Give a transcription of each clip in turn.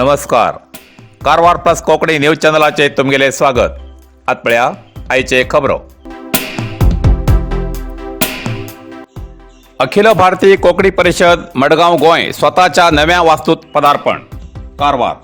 नमस्कार, Karwar plus Konkani news चॅनलाचे तुमगेले स्वागत. आत पळया आयचे खबरो. अखिल भारतीय कोंकणी परिशद मडगांव गोंय स्वताच्या नव्या वास्तूत पदार्पण. कारवार.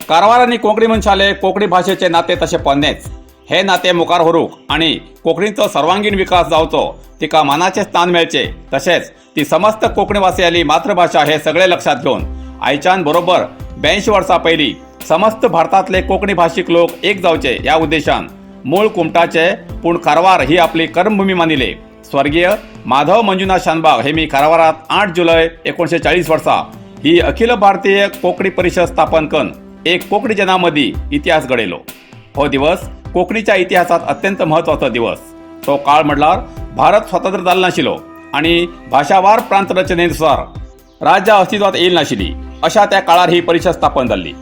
कारवार आनी कोंकणी मनशाले कोंकणी भाशेचे नाते तशें पोन्नेच. हे नाते मुखार व्हरूंक आनी कोंकणीचो सर्वांगीण विकास जावचो, तिका मानाचें स्थान मेळचें, तशेंच ती समस्त कोंकणीवासियांली मातृभाशा हे सगळे लक्षात घेवन आयच्यान बरोबर 82 वर्सां पयलीं समस्त भारतांतले कोंकणी भाशीक लोक एक जावचे ह्या उद्देशान मूळ कुमटाचे पूण कारवार ही आपली कर्मभूमी मानिले स्वर्गीय माधव मंजुनाथ शानबाग हे मी कारवारात 8 जुलय 1940 वर्सा ही अखिल भारतीय कोंकणी परिशद स्थापन करून एक कोंकणी जनामदी इतिहास घडयलो. हो दिवस कोंकणीच्या इतिहासात अत्यंत महत्वाचो दिवस. तो काळ म्हणल्यार भारत स्वतंत्र जालो नाशिल्लो आनी भाशावार प्रांत रचनेनुसार राज्यां अस्तित्वात येईल नाशिल्ली. अशा त्या काळार ही परिशद स्थापन जाल्ली.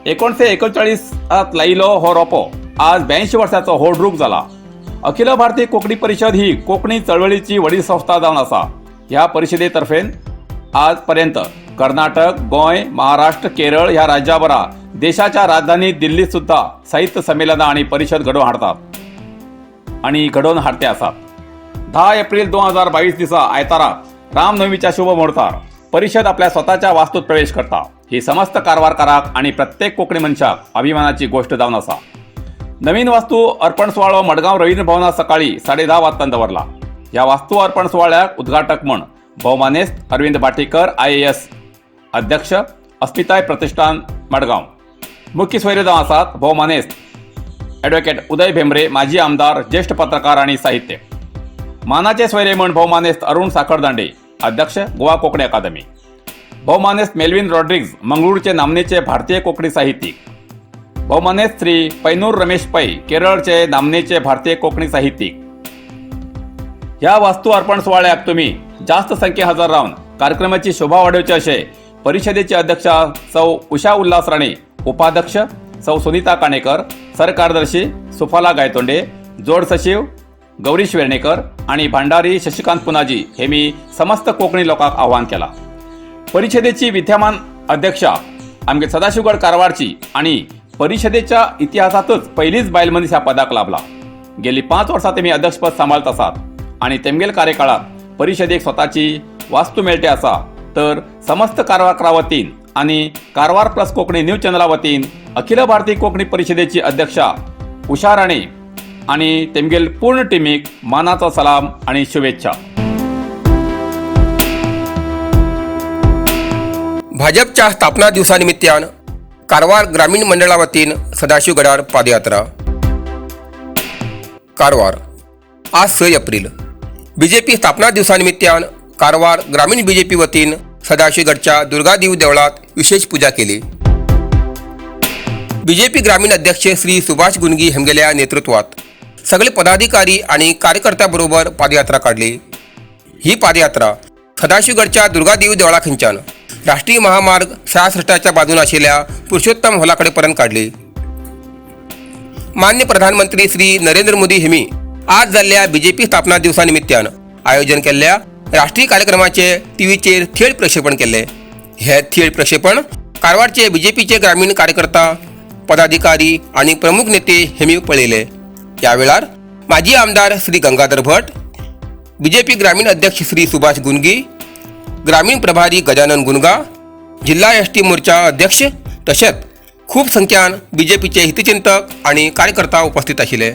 1939त लायिल्लो हो रोपो आज 82 वर्साचो व्हड रूख जाला. अखिल भारतीय कोंकणी परिशद ही कोंकणी चळवळीची व्हडली संस्था जावन आसा. ह्या परिशदे तर्फेन आज पर्यंत कर्नाटक, गोंय, महाराष्ट्र, केरळ ह्या राज्याबरा देशाच्या राजधानी दिल्लीत सुद्धा साहित्य संमेलनां आनी परिशद घडोवन हाडतात आनी घडोवन हाडते आसात. 10 एप्रिल 2022 दिसा आयतारा रामनवमीच्या शुभ मुहूर्तार परिशद आपल्या स्वताच्या वास्तूत प्रवेश करता. ही समस्त कारवारकाराक आनी प्रत्येक कोंकणी मनशाक अभिमानाची गोश्ट जावन आसा. नवीन वास्तू अर्पण सुवाळो मडगांव रवींद्र भवनात सकाळी 10:30 वाजता दवरला. ह्या वास्तू अर्पण सुवाळ्याक उद्घाटक म्हण भोवमानेस्त अरविंद भाटीकर, आयएएस, अध्यक्ष, अस्मिताय प्रतिष्ठान मडगांव. मुख्य सोयरे जावन आसात भोवमानेस्त ॲडव्होकेट उदय भेंब्रे, माजी आमदार, ज्येष्ठ पत्रकार आणि साहित्य. मानाचे सोयरे म्हण भोवमानेस्त अरुण साखरदांडे, अध्यक्ष, गोवा कोंकणी अकादमी. भोवमानेस्त मेल्विन रॉड्रिग्ज, मंगळूरचे नामनेचे भारतीय कोंकणी साहित्यिक. भोवमानेस्त श्री पैनूर रमेश पै, केरळचे नामनेचे भारतीय कोंकणी साहित्यिक. ह्या वास्तू अर्पण सुवाळ्याक तुम्ही जास्त संख्येन हजर रावन कार्यक्रमाची शोभा वाढोवची अशें परिशदेचे अध्यक्षा सौ उषा उल्हास राणे, उपाध्यक्ष सौ सुनीता काणेकर, सरकार्यदर्शी सुफला गायतोंडे, जोड सचिव गौरीश वेर्णेकर आणि भांडारी शशिकांत पुनाजी हे मी समस्त कोंकणी लोकांक आव्हान केला. परिषदेची विद्यमान अध्यक्षा आमगे सदाशिवगड कारवारची आणि परिषदेच्या इतिहासातच पहिलीच बायल मनीस ह्या पदाक लाभला. गेली 5 वर्सां तेमी अध्यक्षपद सांबाळत आसात आणि तेमगेल कार्यकाळात परिषदेक स्वताची वास्तू मेळटे आसा. तर समस्त कारवारकारा वतीन आणि कारवार प्लस कोंकणी न्यूज चॅनला वतीन अखिल भारतीय कोंकणी परिषदेची अध्यक्षा उषा राणे आणि तेमगेल पूर्ण टिमीक मानाचो सलाम आणि शुभेच्छा. भाजपच्या स्थापना दिवसानिमित्तान कारवार ग्रामीण मंडळावतीन सदाशिवगडार पादयात्रा. कारवार, आज 6 एप्रिल बीजेपी स्थापना दिवसानिमित्तान कारवार ग्रामीण बीजेपी वतीन सदाशिवगडच्या दुर्गादेव देवळात विशेष पूजा केली. बीजेपी ग्रामीण अध्यक्ष श्री सुभाष गुंगी हेमगेल्या नेतृत्वात सगळे पदाधिकारी आणि कार्यकर्त्याबरोबर पादयात्रा काढली. ही पादयात्रा सदाशिवगडच्या दुर्गादेवी देवळाखंच्यान राष्ट्रीय महामार्ग 66च्या बाजून आशिल्ल्या पुरुषोत्तम हॉलाकडेपर्यंत काढली. मान्य प्रधानमंत्री श्री नरेंद्र मोदी हेमी आज जाल्ल्या बीजेपी स्थापना दिवसानिमित्तान आयोजन केल्ल्या राष्ट्रीय कार्यक्रमाचे टीव्हीचेर थेट प्रक्षेपण केले. हे थेट प्रक्षेपण कारवारचे बीजेपीचे ग्रामीण कार्यकर्ता, पदाधिकारी आणि प्रमुख नेते हेमी पळयले. या वेळार माजी आमदार श्री गंगाधर भट, बीजेपी ग्रामीण अध्यक्ष श्री सुभाष गुंगी, ग्रामीण प्रभारी गजानन गुनगा, जिल्हा एस टी मोर्चा अध्यक्ष तशेंच खूब संख्यान बीजेपीचे हितचिंतक आणि कार्यकर्ता उपस्थित आशिल्ले.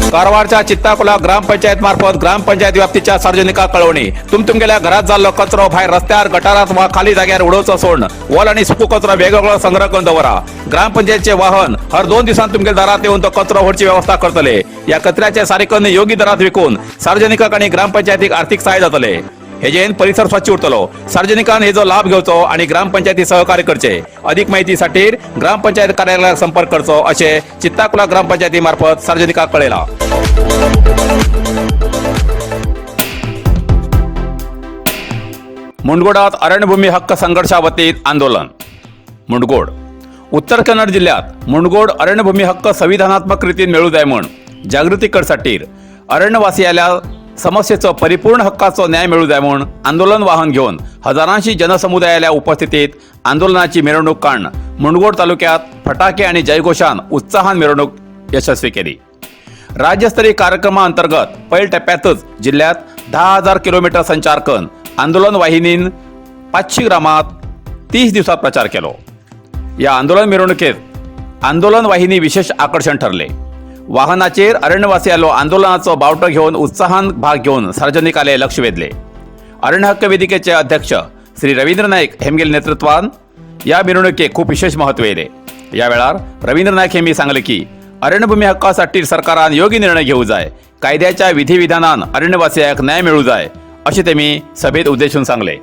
कारवारच्या चित्ताकुला ग्रामपंचायत मार्फत ग्रामपंचायत व्याप्तीच्या सार्वजनिका कळवणी. तुमगेल्या घरात जाल्लो कचरो भायर रस्त्यार, गटारात वा खाली जाग्यार उडोवचो सोडून वल आणि सुको कचरो वेगवेगळो संग्रह करून दवरा. ग्रामपंचायतचे वाहन हर 2 दिवसांत तुमगेल्या दारात येऊन तो कचरो व्हरची व्यवस्था करतले. या कचऱ्याचे सारेकन्न योग्य दरात विकून सार्वजनिकांक आणि ग्रामपंचायतीक आर्थिक सहाय्य जातले. हेजेन परिसर स्वच्छ उरतलो. सार्वजनिकान हेजो लाभ घेवचो आणि ग्रामपंचायती सहकार्य करचे. अधिक माहितीसाठी ग्रामपंचायत कार्यालयात संपर्क करचो असे चित्ताकुला ग्रामपंचायती मार्फत सार्वजनिकाक कळयला. मुंडगोडात अरण्यभूमी हक्क संघर्षा वतीन आंदोलन. मुंडगोड, उत्तर कन्नड जिल्ह्यात मुंडगोड अरण्यभूमी हक्क संविधानात्मक रीतीन मेळू जाय म्हूण जागृती करसाठी अरण्यवासियाल्या समस्येचो परिपूर्ण हक्काचो न्याय मेळू जाय म्हूण आंदोलन वाहन घेवन हजारांशी जनसमुदायाल्या उपस्थितीत आंदोलनाची मिरवणूक काडून मुंडगोड तालुक्यात फटाके आणि जयघोषान उत्साहान मिरवणूक यशस्वी केली. राज्यस्तरीय कार्यक्रमाअंतर्गत पहिल्या टप्प्यातच जिल्ह्यात 10,000 किलोमीटर संचार करून आंदोलन वाहिनीन 500 ग्रामात 30 दिवसात प्रचार केलो. या आंदोलन मिरवणुकीत आंदोलन वाहिनी विशेष आकर्षण ठरले. वाहनाचेर अरण्यवासियालो आंदोलनाचो बावटो घेवन उत्साहान भाग घेवन सार्वजनिकाले लक्ष वेधले. अरण्य हक्क वेदिकेचे अध्यक्ष श्री रवींद्र नाईक हेमगेल नेतृत्वान या मिरवणुकीक खूप विशेष महत्व येयले. या वेळार रवींद्र नाईक हेमी सांगले की अरण्यभूमी हक्कासाठी सरकारान योग्य निर्णय घेऊ जाय, कायद्याच्या विधिविधानान अरण्यवासियाक न्याय मिळू जाय अशें तेमी सभेत उद्देशून सांगले.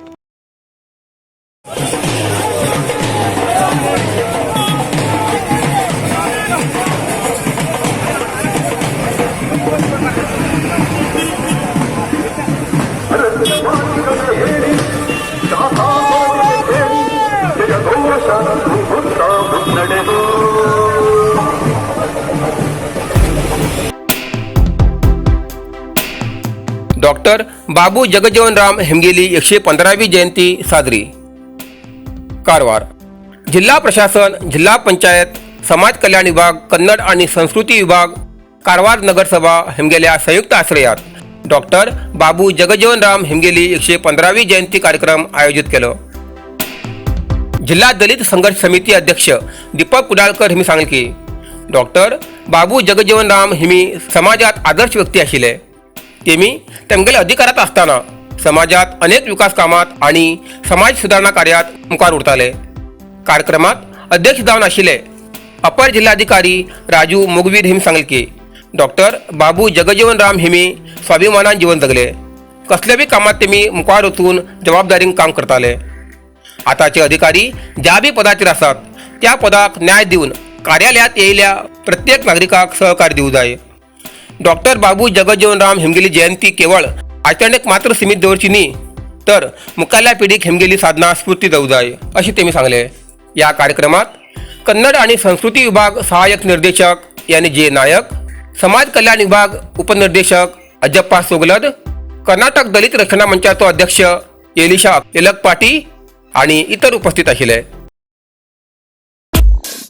ನಡೆದು. डॉक्टर बाबू जगजीवन राम हेमगेली 115वी जयंती साजरी. कारवार जिल्हा प्रशासन, जिल्हा पंचायत, समाज कल्याण विभाग, कन्नड आणि संस्कृती विभाग, कारवार नगरसभा हेमगेल्या संयुक्त आश्रयात डॉक्टर बाबू जगजीवन राम हेमगेली 115वी जयंती कार्यक्रम आयोजित केलं. जिल्हा दलित संघर्ष समिती अध्यक्ष दीपक कुडाळकर हिमी सांगले की डॉक्टर बाबू जगजीवन राम हिमी समाजात आदर्श व्यक्ती आशिल्ले. तेमी तेमगेले अधिकारात असताना समाजात अनेक विकास कामात आणि समाज सुधारणा कार्यात मुखार उरताले. कार्यक्रमात अध्यक्ष जावन आशिल्ले अपर जिल्हाधिकारी राजू मुगवीर हिमी सांगले की डॉक्टर बाबू जगजीवन राम हिमी स्वाभिमानान जीवन जगले. कसल्या बी कामात तेमी मुखार वचून जबाबदारीन काम करताले. आताचे अधिकारी ज्या बी पदाचेर आसात त्या पदाक न्याय दिवन कार्यालयात येयल्या प्रत्येक नागरिकाक सहकार्य दिवं जाय. डॉक्टर बाबू जगजीवन राम हेमगेली जयंती केवळ आचरणेक मात्र सीमित दवरची न्ही, तर मुखारल्या पिढीक हेमगेली साधना स्फूर्ती जावं जाय अशें तेमी सांगले. या कार्यक्रमात कन्नड आणि संस्कृती विभाग सहाय्यक निर्देशक यानी जे नायक, समाज कल्याण विभाग उपनिर्देशक अजप्पा सोगलद, कर्नाटक दलित रक्षणा मंचाचो अध्यक्ष एलिशा एलकपाटी आणि इतर उपस्थित आशिल्ले.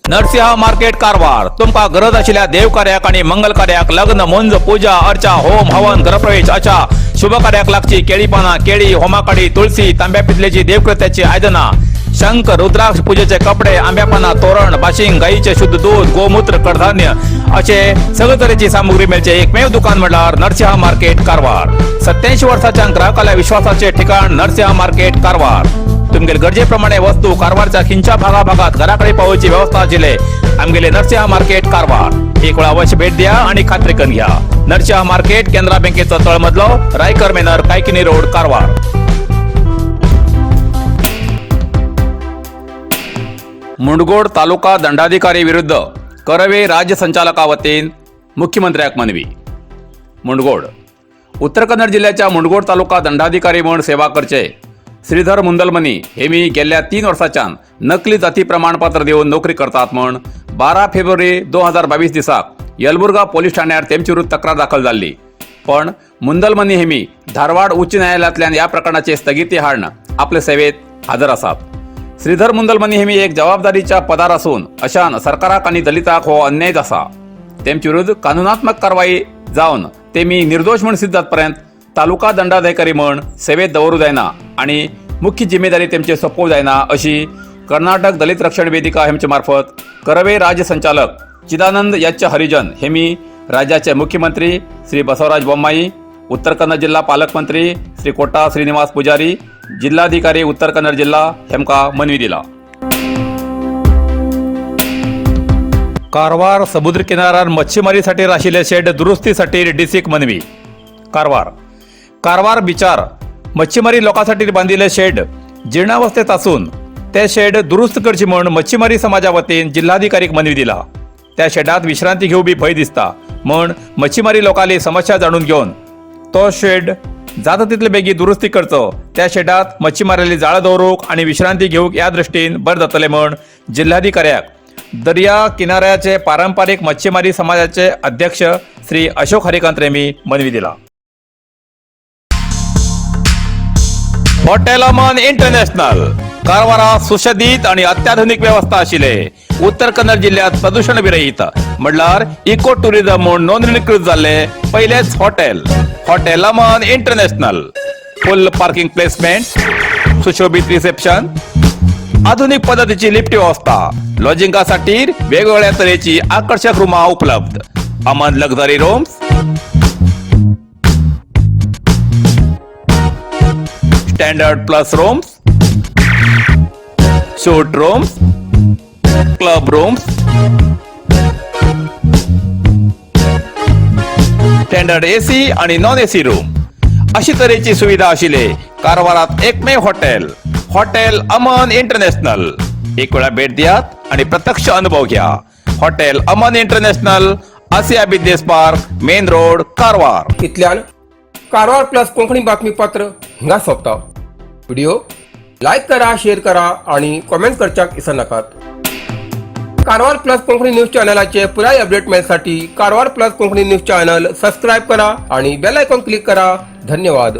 नरसिंह मार्केट कारवार. तुमकां गरज आशिल्ल्या देव कार्याक आणि मंगल कार्याक, लग्न, मुंज, पूजा अर्चा, होम हवन, गृहप्रवेश अशा शुभ कार्याक लागची केळी पानां, केळी, होमाकाडी, तुळसी, तांब्या पितलेची देवकृत्याची आयदनां, शंख, रुद्राक्ष, पूजेचे कपडे, आंब्या पानां, तोरण, बाशिंग, गाईचे शुद्ध दूध, गोमूत्र, कडधान्य असे सगळे तरेची सामुग्री मेळचे एकमेव दुकान म्हणल्यार नरसिंह मार्केट कारवार. 87 वर्साच्या ग्राहकाला विश्वासाचे ठिकाण नरसिंह मार्केट कारवार. तुमगेले गरजेप्रमाणे वस्तू कारवारच्या खिंच्या भागाभागात घराकडे पावोवची व्यवस्था आशिल्ले आमगेले नरसिंह मार्केट कारवार. एक वेळा अवश्य भेट द्या आणि खात्री करून घ्या. नरसिंह मार्केट, केनरा बँकेचो तळमजलो, रायकर मेनर, कायकिनी रोड, कारवार. मुंडगोड तालुका दंडाधिकारी विरुद्ध करवे राज्य संचालका वतीन मुख्यमंत्र्याक मनवी. मुंडगोड. उत्तर कन्नड जिल्ह्याच्या मुंडगोड तालुका दंडाधिकारी म्हणून सेवा करचे श्रीधर मुंदलमनी हे मी गेल्या 3 वर्साच्यान नकली जाती प्रमाणपत्र दिवन नोकरी करतात म्हण 12 फेब्रुवारी 2022 दिसाक यलबुर्गा पोलीस ठाण्यार तेमचे विरुद्ध तक्रार दाखल जाल्ली. पण मुंदलमनी हेमी धारवाड उच्च न्यायालयातल्यान या प्रकरणाचे स्थगिती हाडून आपले सेवेत हजर आसात. श्रीधर मुंदलमनी हेमी एक जबाबदारीच्या पदार असून अशान सरकाराक आणि दलिताक हो अन्यायच आसा. तेमचे विरुद्ध कानूनात्मक कारवाई जावन तेमी निर्दोष म्हण सिद्ध जातपर्यंत तालुका दंडाधिकारी म्हण सेवेत दवरू जायना आणि मुख्य जिम्मेदारी तेमचे सोपोवं जायना अशी कर्नाटक दलित रक्षण वेदिका हेमचे मार्फत करवे राज्य संचालक चिदानंद याच्य हरिजन हेमी राज्याचे मुख्यमंत्री श्री बसवराज बोम्माई, उत्तर कन्नड जिल्हा पालकमंत्री श्री कोटा श्रीनिवास पुजारी, जिल्हाधिकारी उत्तर कन्नड जिल्हा हेमका मनवी दिला. कारवार समुद्र किनाऱ्यार मच्छीमारीसाठी आशिल्ले शेड दुरुस्तीसाठी डीसीक मनवी. कारवार. कारवार बिचार मच्छीमारी लोकांसाठी बांदिल्ले शेड जीर्णावस्थेत असून ते शेड दुरुस्त करची म्हूण मच्छीमारी समाजा वतीन जिल्हाधिकारीक मनवी दिला. त्या शेडात विश्रांती घेवं बी भंय दिसता म्हूण मच्छीमारी लोकांली समस्या जाणून घेवन तो शेड जाता तितले बेगीन दुरुस्ती करचो, त्या शेडात मच्छीमारांली जाळं दवरूंक आनी विश्रांती घेवंक ह्या दृश्टीन बरें जातलें म्हूण जिल्हाधिकाऱ्याक दर्या किनाऱ्याचे पारंपारीक मच्छीमारी समाजाचे अध्यक्ष श्री अशोक हरिकांत रेमी मनवी दिला. हॉटेल अमन इंटरनॅशनल कारवारा सुशदीत आणि अत्याधुनिक व्यवस्था आशिल्ले उत्तर कन्नड जिल्ह्यात प्रदूषण विरहित म्हणल्यार इको टुरिझम म्हूण नोंदणीकृत जाल्ले पयलेच hotel. Hotel Aman international, full parking placement, सुशोभित रिसेप्शन, आधुनिक पद्धतीची लिफ्ट व्यवस्था, लॉजिंगासाठी वेगवेगळ्या तऱ्हेची आकर्षक रूमा उपलब्ध. Aman luxury rooms, standard plus rooms, suite rooms, club rooms, standard AC आणि नॉन एसी रूम अशी तऱ्हेची सुविधा आशिल्ले कारवारात एकमेव हॉटेल, हॉटेल अमन इंटरनॅशनल. एक वेळा भेट दियात आणि प्रत्यक्ष अनुभव घ्या. Hotel Aman international, Asia business park, main road, Karwar. इतल्यान कारवार प्लस कोंकणी बातमीपत्र हिंगा सोंपता. व्हिडिओ लायक करा, शेअर करा आणि कॉमेंट करच्याक विसरनाकात. कारवार प्लस कोंकणी न्यूज चॅनलाचे पुराय update मेळसाठी Karwar plus Konkani news channel subscribe करा आणि बेल आयकॉन क्लिक करा. धन्यवाद.